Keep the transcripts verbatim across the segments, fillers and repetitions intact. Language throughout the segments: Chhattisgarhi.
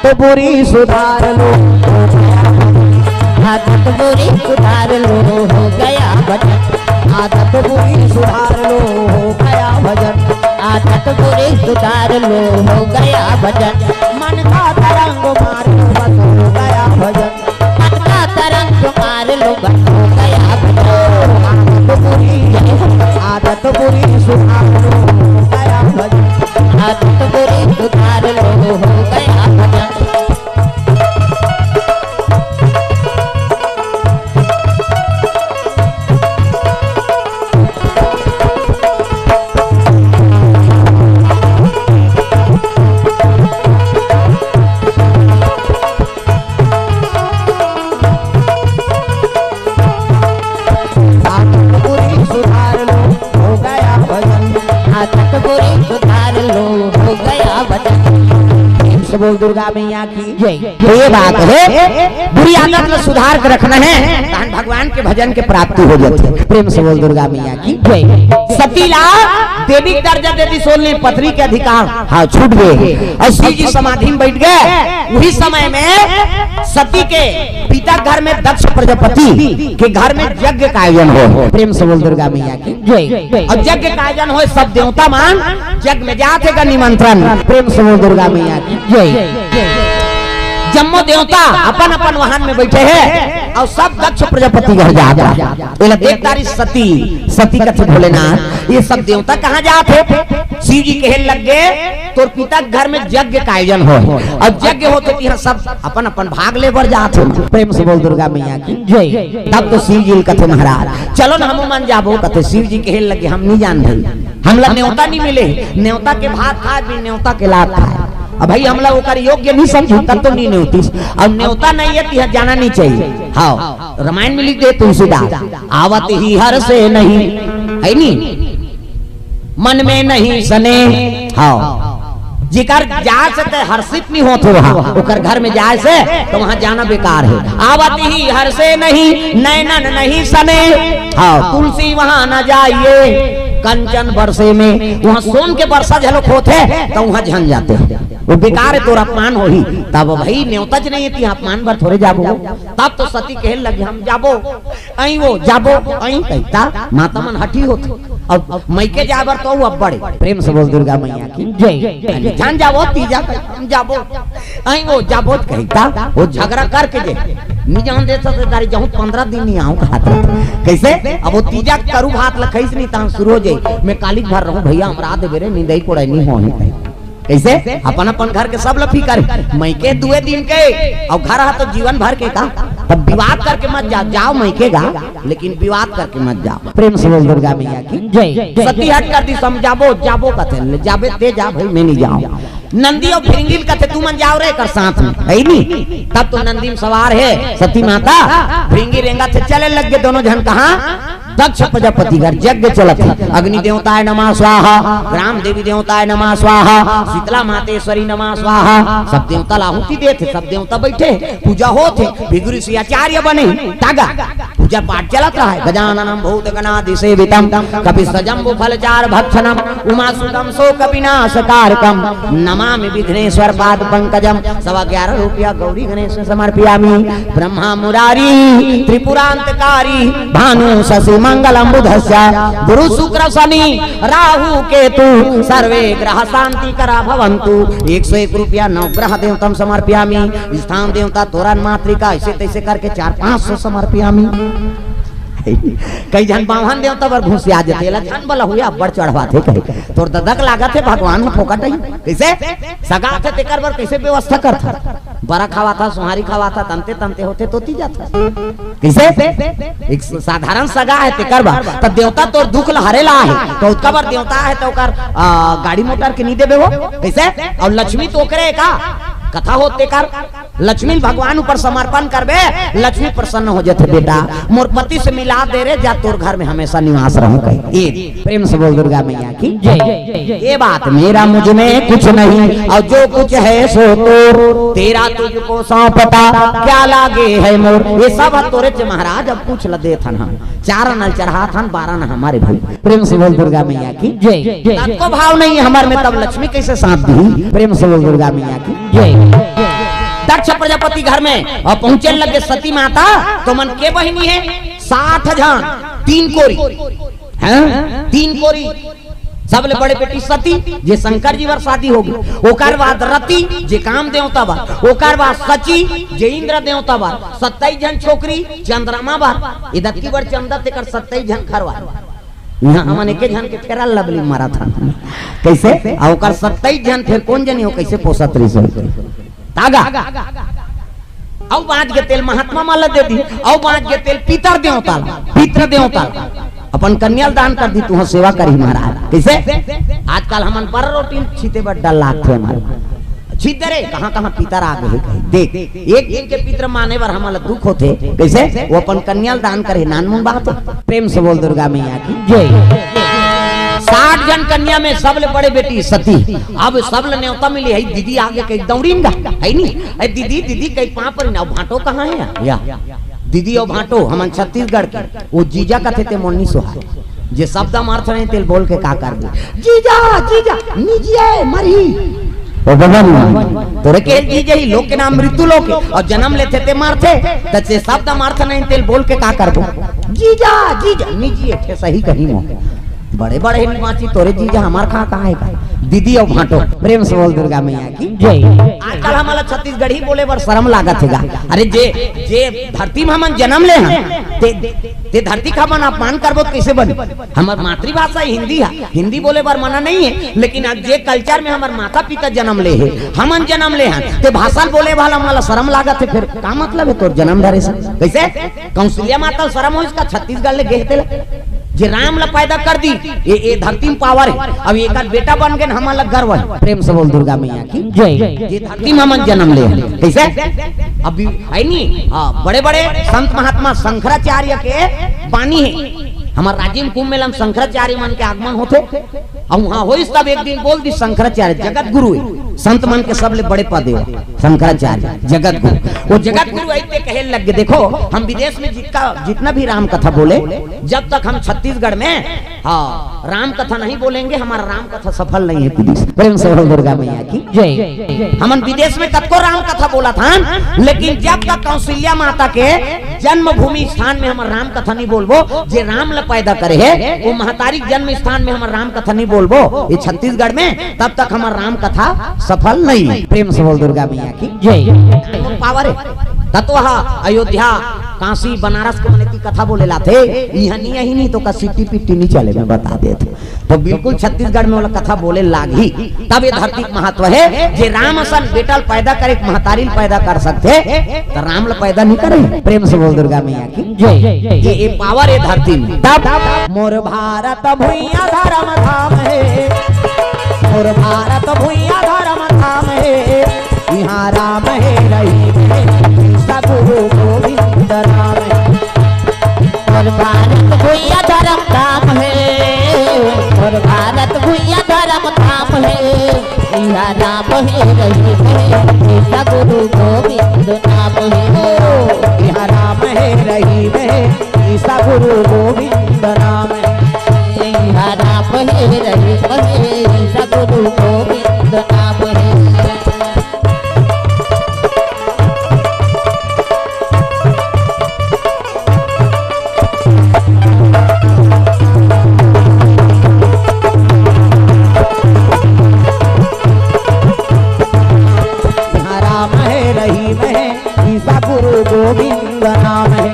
तो बुरी सुधार लो, आदत बुरी सुधार लो, हो गया भजन। आदत बुरी सुधार लो, हो गया भजन। आदत बुरी सुधार लो, हो गया भजन। मन का तरंग मार लो, बस हो गया भजन। मन का तरंग मार लो, बस हो गया भजन। आदत बुरी, आदत बुरी सुधार लो, हो गया भजन। आदत बुरी सुधार लो, हो गया भजन। आदत बुरी सुधार लो, हो गया भजन। आदत बुरी सुधार लो, हो गया भजन। प्रेम से बोल दुर्गा मैया की जय। तो ये बात है, बुरी आदत ला सुधार के रखना है, तहन भगवान के भजन के प्राप्ति हो जाती है। प्रेम से बोल दुर्गा मैया की जय। सती ला देवी के दर्जा दे दिस, ओला पत्नी के अधिकार, हाँ, छूट गए। और शिव जी समाधि में बैठ गए। वही समय में सती के पिता घर में दक्ष प्रजापति के घर में यज्ञ का आयोजन हो। प्रेम से बोल दुर्गा मैया की जय। और यज्ञ का आयोजन हो, सब देवता मन यज्ञ में जात हे का निमंत्रण। प्रेम से बोल दुर्गा मैया की जय। जम्मो देवता अपन अपन वाहन में बैठे हे और सब दक्ष प्रजापति घर जात हे। एला देख डारिस सती, सती कथे भोलेनाथ, ये सब देवता कहाँ जात हे? शिव जी कहे लग गे, तोर पिता के घर में यज्ञ का आयोजन हो, और यज्ञ होथे तिहाँ सब अपन अपन भाग ले बर जात हे। प्रेम से बोल दुर्गा मैया की जय। तब तो शिव जी कथे महाराज, चलो ना हमू मन जाबो। कथे शिव जी कहे लग गे, हम नहीं जान भाई, हमला नेवता नहीं मिले, नेवता के भात खाए बिन नेवता के लात खाए। अब भाई हमला ओकर योग्य नहीं समझू, तब तो नहीं नेवतिस। अब नेवता नहीं है, तिहाँ जाना नहीं चाहिए। हाँ, रामायण में लिख दे तुलसीदास, आवत ही हर्षे नहीं, है नी, मन में नहीं सनेह। हाँ, जेकर जाए से ते हर्षित नहीं होत हो, वहाँ ओकर घर में जाए से तो वहाँ जाना बेकार है। आवत ही हर्षे नहीं, नैनन नहीं सनेह। हाँ, तुलसी वहाँ न जाइए, कंचन बरसे में, वहाँ सोन के बरसा झलक होत है तो वहाँ झन जाते हैं। वो बेकार है, तोर अपमान होही। तब भाई नेवता च नहीं है, तिहाँ अपमान बर थोड़े जाबो। तब तो सती कहे लगी, हम जाबो, अई वो जाबो, अई कहता, माता मन हठी होत। अब मइके जाए बर तो वो अब्बड़। प्रेम से बोल दुर्गा मैया की जय। अरे जान जाबो, तीजा कहे, हम जाबो, अई वो जाबो कहता, वो झगड़ा करके जे, नहीं जान दे सकते दारी, जाऊँ पंद्रह दिन नहीं आऊँ कहा था। कैसे? अब वो तीजा करू भात लखईस नहीं, तहाँ शुरू हो जाए, मैं काली भर रहूँ भैया, हमरा दे बेरे, नींदई कोड़े नहीं हो। कैसे? अपन अपन घर के सब ला फिकर हे। मइके दुए दिन के, अउ घर हा तो जीवन भर के का? तब विवाद करके मत जा, जाओ मइके गा, लेकिन विवाद करके मत जाओ। प्रेम से बोल दुर्गा मैया की जय। सती हट कर दिस, हम जाबो, जाबो कथे, ले जाबे ते जा भाई, मैं नहीं जाऊँ। नंदी अउ भृंगी ल कथे, तुमन जाओ रे एकर साथ में, है नी? तब तो नंदी में सवार हे सती माता, भृंगी रेंगत हे, चले लग गे दोनों झन कहाँ? दक्ष प्रजापति घर यज्ञ चलत हे। अग्नि देवताय नमः स्वाहा, ग्राम देवी देवताय नमः स्वाहा, शीतला मातेश्वरी नमः स्वाहा। सब देवता ला आहुति देत हे, सब देवता बैठे हे, पूजा होत हे। भृगु ऋषि आचार्य बने, तागा पूजा पाठ चलत रहा हे। गजाननम भूत गणादि सेवितम, कपि सजम्बु फल चार भक्षणम, उमा सुतम शोक विनाश कारकम, नमामि विघ्नेश्वर पाद पंकजम। सवा ग्यारह रुपया गौरी गणेश समर्पयामि। ब्रह्मा मुरारी त्रिपुरांतकारी भानु शशि मंगलम बुधस्य, गुरु शुक्र शनि राहु केतु सर्वे ग्रह शांति करा भवंतु। एक सौ एक रुपया नवग्रह देवतम समर्पयामि। स्थान देवता तोरण मातृका, ऐसे तैसे करके चार पाँच सौ समर्पयामि। कई झन बाम्हन देवता बर घुसिया जथे, एला झन बला हुआ अब्बड़ चढ़वाथे कहे। तोर ददक लागत हे भगवान ह फोकट ही। कैसे? सगा थे तेकर बर कैसे व्यवस्था करथा? बरा खवाथा, सुहारी खवाथा, तंते तंते होथे तो तीजा था। कैसे? एक साधारण सगा हे तेकर बर, त देवता तोर दुख ल हरे ला हे, तो ओतका बर देवता हे तो ओकर, आ, गाड़ी मोटर के नी देबे हो? कैसे? अउ लक्ष्मी तो ओकरे का? कथा होत तेकर। लक्ष्मी भगवान ऊपर समर्पण करबे, लक्ष्मी प्रसन्न हो जथे, बेटा मोर पति से मिला दे रे, जा तोर घर में हमेशा निवास रहूं कहे। ए, प्रेम से बोल दुर्गा मैया की जय। ये बात मेरा मुझ में कुछ नहीं, और जो कुछ है सो तोर, तेरा तुझको सौंपता क्या लागे है मोर। ये सब ह तोरे च महाराज, अब कुछ ल देथन हम, चार नल चढ़ाथन, बारह न हमारे भाई। प्रेम से बोल दुर्गा मैया की जय। तब को भाव नहीं है हमारे में, तब लक्ष्मी कैसे साथ दी? प्रेम से बोल दुर्गा मैया की जय। दक्ष प्रजापति घर में अउ पहुंचे लगे सती माता, त ओमन के बहिनी हे? साठ झन, तीन कोरी, हैं? तीन कोरी। सबले बड़े बेटी सती, जे शंकर जी बर शादी होगे, ओकर बाद रति, जे काम देवता बर, ओकर बाद शची, जे इंद्र देवता बर, सत्ताईस झन छोकरी चंद्रमा बर। ए दक्की बर चंदा तेकर सत्ताईस झन खरवा। इहाँ हमन एके झन के फेरा लबली मारत हन। कइसे? अउ ओकर सत्ताईस झन फेर कोन जनी हो, कइसे पोसत रहिस हो? तागा। अउ बाँच गे तेला महात्मा मन ला दे दी, अउ बाँच गे तेला पितर देवता ला, पितर देवता ला। अपन कन्या ला दान कर दी, तुँहर सेवा करही महाराज। कइसे? आजकल हमन बर रोटी छीते बर डर लागथे हमन। छीत दे रे, कहाँ-कहाँ पितर आ गे हे कही। देख, एक दिन के पितर माने बर हमन ला दुख होथे। कइसे? ओ अपन कन्या ला दान करे हे, नानमुन बात हे। प्रेम से बोल दुर्गा मैया की जय। साठ झन कन्या में सबले बड़े बेटी सती। अब सबले नेवता मिली हे, दीदी आगे के दौड़ीन गा, हे नी? ए दीदी, दीदी कही पाँव परी ना, भाँटो कहाँ हे या? दीदी अउ भाँटो, हमन छत्तीसगढ़ के, ओ जीजा कथे ते मोर नी सोहाय। जे शब्द म अर्थ नहीं तेला बोल के का करबे? जीजा, जीजा, निजिए, मरही। ओ बबन, तोरे के जीजा ही, लोग के नाम मृत्यु लोक हे, अउ जनम लेथे ते मरथे, त जे शब्द म अर्थ नहीं तेला बोल के का करबो? जीजा, जीजा, निजिए, ठेसही कहीं मो। बड़े बड़े हे निवासी तोरे जीजा, हमार कहाँ, कहाँ हे का? दीदी अउ भाँटो, प्रेम से बोल दुर्गा मैया की जय। आजकल हमन ला छत्तीसगढ़ी बोले बर शरम लागत हे गा। अरे जे, जे धरती म हमन जनम ले हन, ते, ते धरती के हमन अपमान करबो त कइसे बनी? हमर मातृभाषा हिंदी हे, हिंदी बोले बर मना नहीं हे, लेकिन आज जे culture में हमर माता पिता जनम ले हे, हमन जनम ले हन, ते भाषा बोले वाला हमन ला शरम लागत हे, फेर का मतलब हे तोर जनम धरे से? कइसे? कौशल्या माता ला शरम होइस का छत्तीसगढ़ ले गे हे तेला? जे राम ला पैदा कर दी, ए, ए धरती म power हे, अब एकर बेटा बन गे न, हमन ला गर्व हे। प्रेम से बोल दुर्गा मैया की जय। जे धरती म हमन जनम ले हन। कइसे? अभी हे नी, हाँ, बड़े-बड़े संत महात्मा शंकराचार्य के बानी हे। हमर राजिम कुंभ मेला म शंकराचार्य मन के आगमन होथे। अउ उहाँ होइस तब एक दिन बोल दी शंकराचार्य जगत गुरु हे, संत मन के सबले बड़े पद हे शंकराचार्य जगत गुरु। ओ जगत गुरु अइसे कहे लग गे, देखो हम विदेश में जितना, जितना भी राम कथा बोले, जब तक हम छत्तीसगढ़ में, हाँ, राम कथा नहीं बोलेंगे, हमारा राम कथा सफल नहीं हे। पुलिस प्रेम से बोल दुर्गा मैया की जय। हमन विदेश में कतको राम कथा बोलत हन, लेकिन जब तक कौशल्या माता के जन्मभूमि स्थान में हमन राम कथा नहीं बोलबो, जे राम ला पैदा करे हे, ओ महतारी के जन्म स्थान में हमन राम कथा नहीं बोलबो, ये छत्तीसगढ़ में, तब तक हमर राम कथा सफल नहीं हे। प्रेम से बोल दुर्गा मैया की जय। Power हे। तत्व हा अयोध्या, काशी, बनारस के मन एती कथा बोले ला आथे, इहाँ नहीं, यही नहीं तो का सिट्टी पिट्टी नहीं चले, मैं बता देत हूँ। तो बिल्कुल छत्तीसगढ़ में ओला कथा बोले लागही, तब ये धरती के महत्व हे। जे राम असन बेटा ल पैदा करे, महतारी ल पैदा कर सकथे, त राम ल पैदा नहीं करे। प्रेम से बोल दुर्गा मैया की जय। ये, ये power हे धरती में। तब मोर भारत भुइयां धर्म धाम हे, मोर भारत भुइयां धर्म धाम हे, इहाँ राम हे रहीम हे, सतगुरु गोविंद नाम हे। मोर भारत भुइयां धर्म धाम हे, मोर भारत भुइयां धर्म धाम हे, इहाँ राम हे रहीम हे, सतगुरु गोविंद नाम हे। इहाँ राम हे रहीम हे, सतगुरु गोविंद नाम हे। इहाँ राम हे रहीम हे, सतगुरु गोविंद नाम हे। इहाँ राम हे रहीम हे, ईसा गुरु गोविंद नाम हे।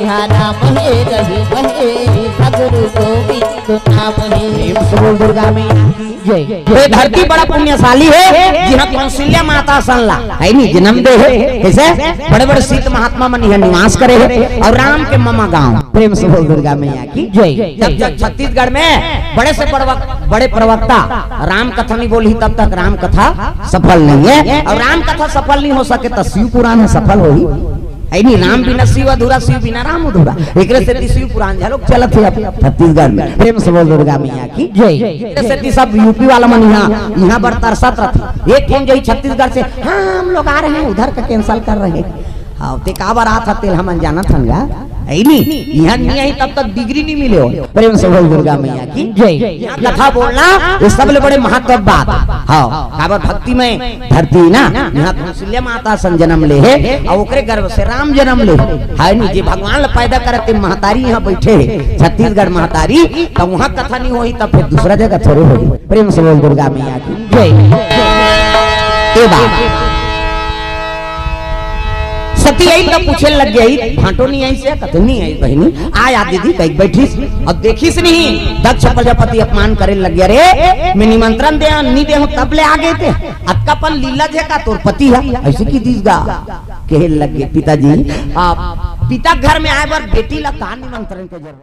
इहाँ राम हे रहीम हे, ईसा गुरु गोविंद नाम हे। प्रेम से बोल दुर्गा मैया की जय। ये धरती बड़ा पुण्यशाली हे, जिहाँ कौशल्या माता असन ला, हे नी, जन्म दे हे। कइसे? बड़े-बड़े सिद्ध महात्मा मन इहाँ निवास करे हे, अउ राम के ममा गाँव। प्रेम से बोल दुर्गा मैया की जय। जब तक छत्तीसगढ़ में बड़े से बड़वा-, बड़े प्रवक्ता राम कथा नहीं बोलही, तब तक राम कथा सफल नहीं हे, अउ राम कथा सफल नहीं हो सके त शिव पुराण ह सफल होही? हे नी, राम बिना शिव अधूरा, शिव बिना राम अधूरा। एकरे सेती शिव पुराण घलोक चलत हे अब छत्तीसगढ़ में। प्रेम से बोल दुर्गा मैया की जय। एकरे सेती सब यूपी वाला मन इहाँ, इहाँ बर तरसत रथे। एक ठन जही छत्तीसगढ़ से, "हाँ, हम लोग आ रहे हैं, उधर का cancel कर रहे हैं।" हाँ, ते काबर आत हस तेला हमन जानत हन गा। है नी, इहाँ नहीं आई तब तक डिग्री नहीं मिले हो। प्रेम से बोल दुर्गा मैया की जय। इहाँ कथा बोलना ये सबले बड़े महत्व बात। हाँ, काबर भक्ति में धरती ना, इहाँ कौशल्या माता सन जन्म ले हे, अउ ओकरे गर्भ से राम जन्म ले हे। है नी, जे भगवान ला पैदा करत हे महतारी इहाँ बैठे हे, छत्तीसगढ़ महतारी, तब उहाँ कथा नहीं होही, तब फिर दूसरा जगह थोड़े होही। प्रेम से बोल दुर्गा मैया की जय। ए बात। सती आई तो पूछे लग गई, भांटो नहीं आई से, कथे नहीं आई बहिनी, आया दीदी, कहीं बैठीस, अब देखीस नहीं, दक्ष प्रजापति अपमान करे लग गया, "रे, मैं निमंत्रण दे, नहीं दे हूँ, तब ले आ गए थे, अतका पन लीला जे का तोर पति है, ऐसे की दीस गा?" कहे लग गए, "पिताजी, आप पिता घर में आए बर बेटी ला का निमंत्रण के जरूरत?"